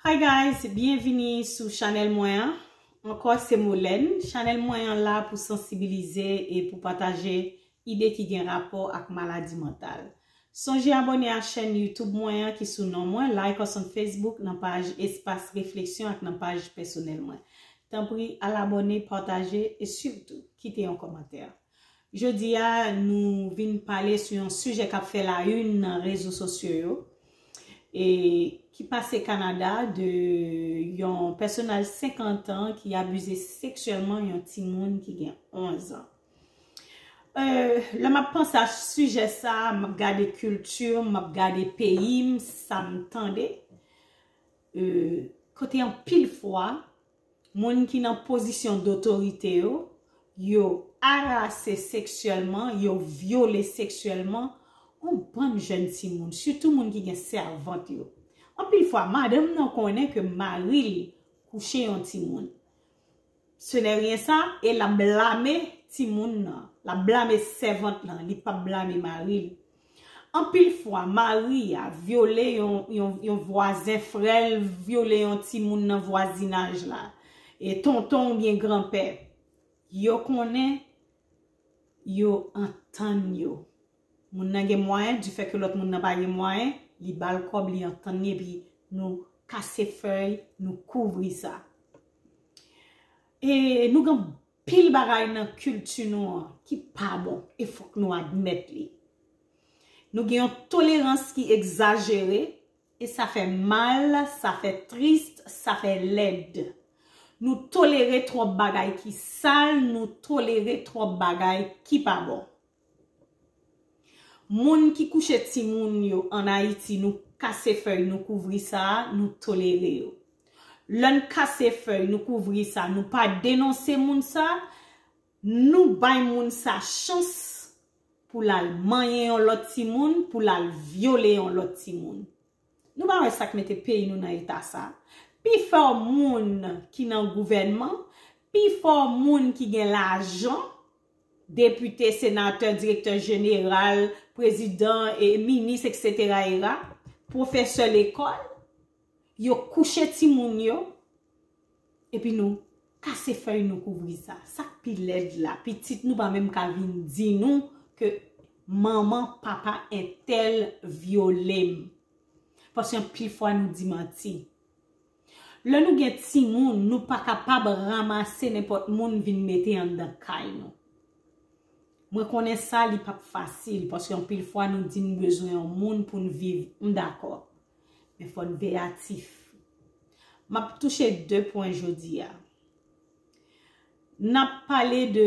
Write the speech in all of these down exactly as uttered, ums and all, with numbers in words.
Hi guys, byenvini sou chanèl mwen an. Ankò se Molène. Chanèl mwen an la pou sansibilize e pou pataje ide ki gen rapò ak maladi mantal. Sonje abòne a chèn YouTube mwen an ki sou non mwen, like us on Facebook nan paj Espas Refleksyon ak nan paj pèsonèl mwen. Tanpri al abòne, pataje e sitou kite yon kòmantè. Jodi a nou vin pale sou yon sijè k ap fè la une nan rezo sosyo yo e ki pase Kanada de yon pèsonaj senkant an ki abize seksyèlman yon timoun ki gen onz an. Euh, lè m ap panse a sijè sa, m ap gade kilti m, m ap gade peyi m, sa m tande. Euh, kote anpil fwa, moun ki nan pozisyon dotorite yo, yo arase seksyèlman, yo vyole seksyèlman yon bann jèn timoun, sitou moun ki gen sèvant yo. Anpil fwa, madanm nan konnen ke mari l kouche yon timoun. Ce n'est rien ça, e l ap blame timoun nan, l ap blame sèvant lan, li p ap blame mari l. Anpil fwa, mari a vyole yon, yon, yon vwazen, frè l vyole yon timoun nan vwazinaj la, e tonton oubyen granpè. Yo konnen, yo antann yo. Moun nan gen mwayen, difè ke lòt moun nan pa gen mwayen, li ba l kòb, li antann li, epi nou kase fèy, nou kouvri sa. E nou gen pil bagay nan kilti nou an ki pa bon, e fòk nou admèt li. Nou gen yon tolerans ki egzajere, e sa fè mal, sa fè tris, sa fè lèd. Nou tolere twòp bagay ki sal, nou tolere twòp bagay ki pa bon. Moun ki kouche timoun yo ann Ayiti, nou kase fèy, nou kouvri sa, nou tolere yo. Lè n kase fèy, nou kouvri sa, nou pa denonse moun sa, nou bay moun sa chans pou l al manyen yon lòt timoun, pou l al vyole yon lòt timoun. Nou pa wè sa k mete peyi nou nan eta sa? Pifò moun ki nan gouvènman, pifò moun ki gen lajan, depite, senatè, direktè jeneral, prezidan, e minis, etsetera, era, pwofesè lekòl, yo kouche timoun yo, epi nou kase fèy nou kouvri sa. Sa k pi lèd la, pitit nou pa menm ka vin di nou ke manman, papa entèl vyole m. Paske anpil fwa nou di manti. Lè nou gen timoun, nou pa kapab ranmase nenpòt moun vin mete anndan kay nou. Mwen konnen sa, li p ap fasil, paske anpil fwa nou di n bezwen yon moun pou n viv, m dakò. Men fò n veyatif. M ap touche de pwen jodi a. N ap pale de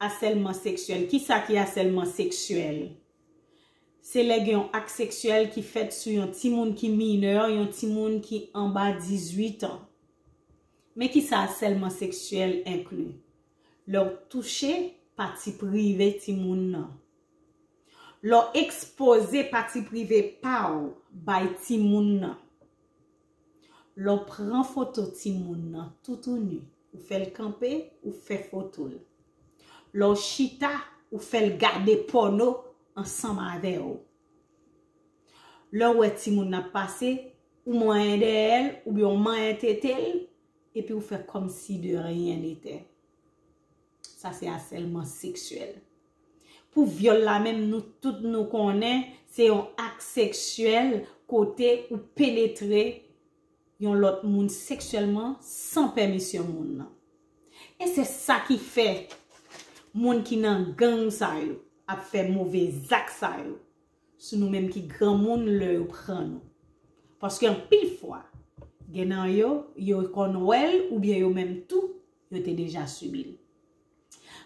asèlman seksyèl. Kisa ki asèlman seksyèl? Se lè gen yon ak seksyèl ki fèt sou yon timoun ki minè, yon timoun ki anba dizuit an. Men kisa asèlman seksyèl enkli? Lè w touche pati prive timoun nan. Lè w ekspoze pati prive pa w bay timoun nan. Lè w pran foto timoun nan toutouni, ou fè l kanpe, ou fè foto l. Lè w chita, ou fè l gade pòno ansanm avè w. Lè w wè timoun nan ap pase, ou manyen dèyè l, oubyen w manyen tete l, epi w fè kòmsi de ryen netè. Sa se asèlman seksyèl. Pou vyòl la menm, nou tout nou konnen se yon ak seksyèl kote ou penetre yon lòt moun seksyèlman san pèmisyon moun nan. E se sa ki fè moun ki nan gang sa yo ap fè move zak sa yo sou nou menm ki granmoun lè yo pran nou. Paske anpil fwa, gen nan yo, yo konn wè l oubyen yo menm tou, yo te deja sibi l.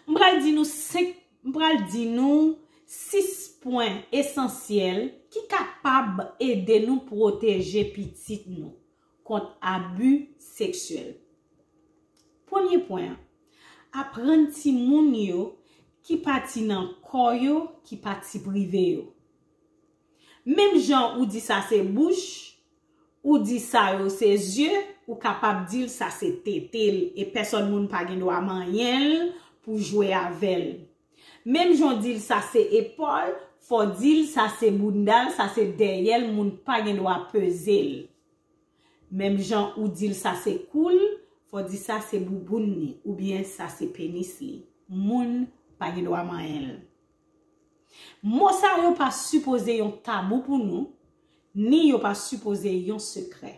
M pral di nou senk, m pral di nou sis pwen esansyèl ki kapab ede nou pwoteje pitit nou kont abi seksyèl. Premye pwen an, aprann timoun yo ki pati nan kò yo ki pati prive yo. Menm jan ou di sa se bouch, ou di sa yo se zye, ou kapab di l sa se tete l, e pèsòn moun pa gen dwa manyen l pou jwe avè l. Menm jan w di l sa se epòl, fò w di l sa se bounda l, sa se dèyè l, moun pa gen dwa peze l. Menm jan ou di l sa se kou l, fò w di sa se bouboun li, oubyen sa se penis li. Moun pa gen dwa manyen l. Mo sa yo pa sipoze yon tabou pou nou, ni yo pa sipoze yon sekrè.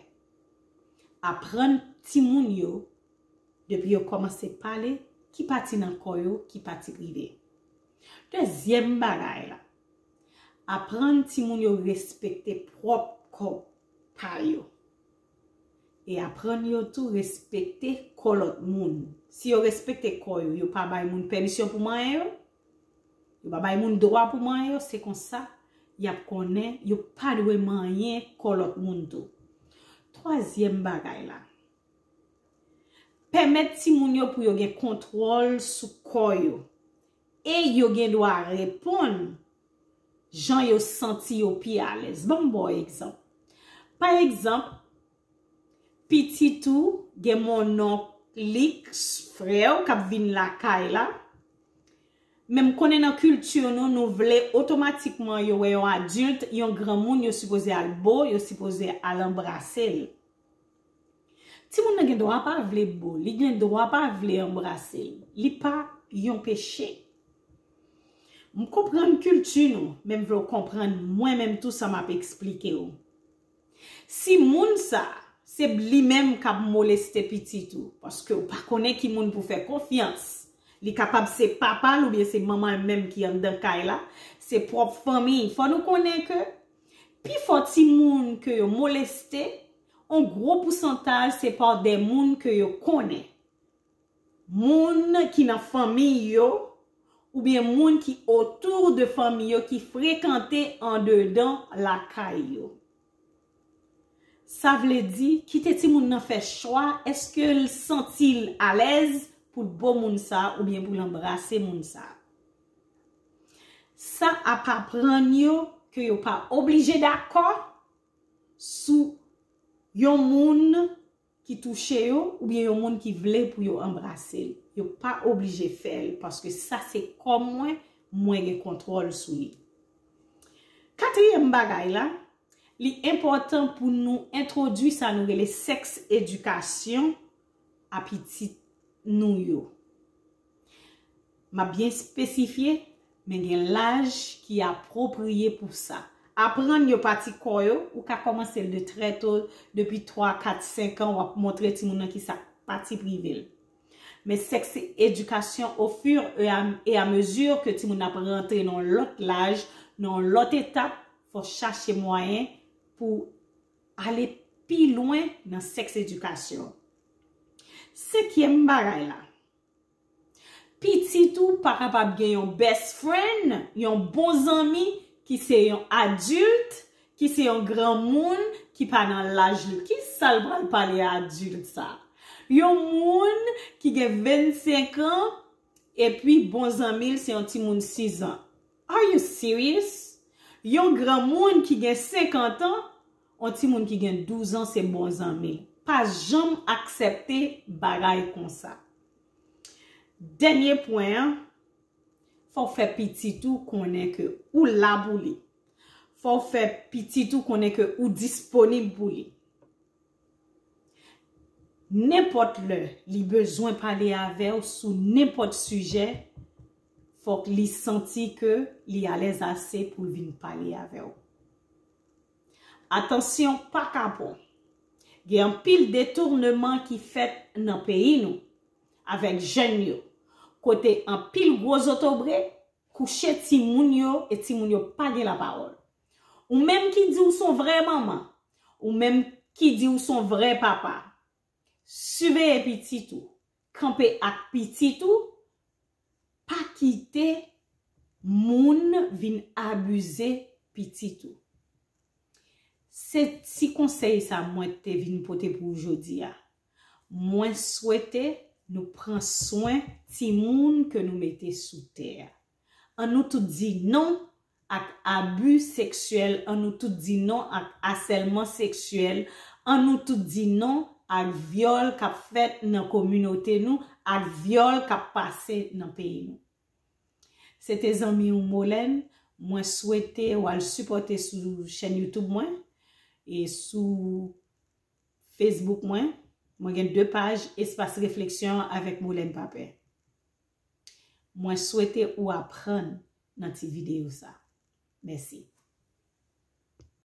Aprann timoun yo, depi yo kòmanse pale, ki pati nan kò yo, ki pati prive. Dezyèm bagay la, aprann timoun yo respekte pwòp kò pa yo. E aprann yo tou respekte kò lòt moun. Si yo respekte kò yo, yo pa bay moun pèmisyon pou manyen yo, yo pa bay moun dwa pou manyen yo, se konsa y ap konnen yo pa dwe manyen kò lòt moun tou. Twazyèm bagay la, pèmèt timoun yo pou yo gen kontwòl sou kò yo. E yo gen dwa reponn jan yo santi yo pi alèz. Ban m ba w egzanp. Pa egzanp, pitit ou gen monnonk li, frè w k ap vin lakay la. Men m konnen nan kilti nou, nou vle otomatikman yo wè yon adilt, yon granmoun, yo sipoze al bo, yo sipoze al anbrase l. Timoun nan gen dwa pa vle bo, li gen dwa pa vle anbrase l. Li pa yon peche. M konprann kilti nou, men m vle w konprann mwen menm tou sa m ap eksplike w. Si moun sa, se li menm k ap moleste pitit ou, paske w pa konnen ki moun pou fè konfyans. Li kapab se papa l oubyen se manman l menm ki anndan kay la, se pwòp fanmi. Fò nou konnen ke pifò timoun ke yo moleste, on gwo pousantaj se pa de moun ke yo konnen. Moun ki nan fanmi yo, oubyen moun ki otou de fanmi yo, ki frekante andedan lakay yo. Sa vle di, kite timoun nan fè chwa, èske l santi l alèz pou l bo moun sa oubyen pou l anbrase moun sa. Sa ap aprann yo ke yo pa oblije dakò sou yon moun ki touche yo oubyen yon moun ki vle pou yo anbrase l. Yo pa oblije fè l paske sa se kò mwen, mwen gen kontwòl sou li. Katriyèm bagay la, li enpòtan pou nou entwodui sa nou rele sèks edikasyon a pitit nou yo. M ap byen espesifye, men gen laj ki apwopriye pou sa. Aprann yo pati kò yo, ou ka kòmanse l de trè to, depi twa, kat, senk an, w ap montre timoun nan kisa pati prive l. Men sèks edikasyon, au fur et à, et à mesure ke timoun ap rantre nan yon lòt laj, nan yon lòt etap, fò chache mwayen pou ale pi lwen nan sèks edikasyon. Senkyèm bagay la, pitit ou pa kapab gen yon best friend, yon bon zanmi ki se yon adilt, ki se yon granmoun ki pa nan laj li. Kisa l pral pale adilt sa? Yon moun ki gen vennsenk an, epi bon zanmi l se yon timoun sis an. Are you serious? Yon granmoun ki gen senkant an, yon timoun ki gen douz an se bon zanmi l. Pa janm aksepte bagay konsa. Dènye pwen an, fò w fè pitit ou konnen ke ou la pou li. Fò w fè pitit ou konnen ke ou disponib pou li. Nenpòt lè li bezwen pale avè w sou nenpòt sijè, fòk li santi ke li alèz ase pou l vin pale avè w. Atansyon, pa kapon. Gen anpil detounman ki fèt nan peyi nou avèk jèn yo, kote anpil gwo zotobre kouche timoun yo e timoun yo pa gen lapawòl. Ou menm ki di w se yon vrè manman, ou menm ki di w se yon vrè papa, siveye pitit ou, kanpe ak pitit ou, pa kite moun vin abize pitit ou. Se ti konsèy sa mwen te vin pote pou w jodi a. Mwen swete nou pran swen timoun ke nou mete sou tè a. An nou tout di non ak abi seksyèl, an nou tout di non ak asèlman seksyèl, an nou tout di non ak vyòl k ap fèt nan kominote nou, ak vyòl k ap pase nan peyi nou. Se te zanmi w Molène, mwen swete w al sipòte sou chèn YouTube mwen e sou Facebook mwen, mwen gen de paj, Espas Refleksyon avèk Moulèn Papè. Mwen swete ou aprann nan ti videyo sa. Mèsi.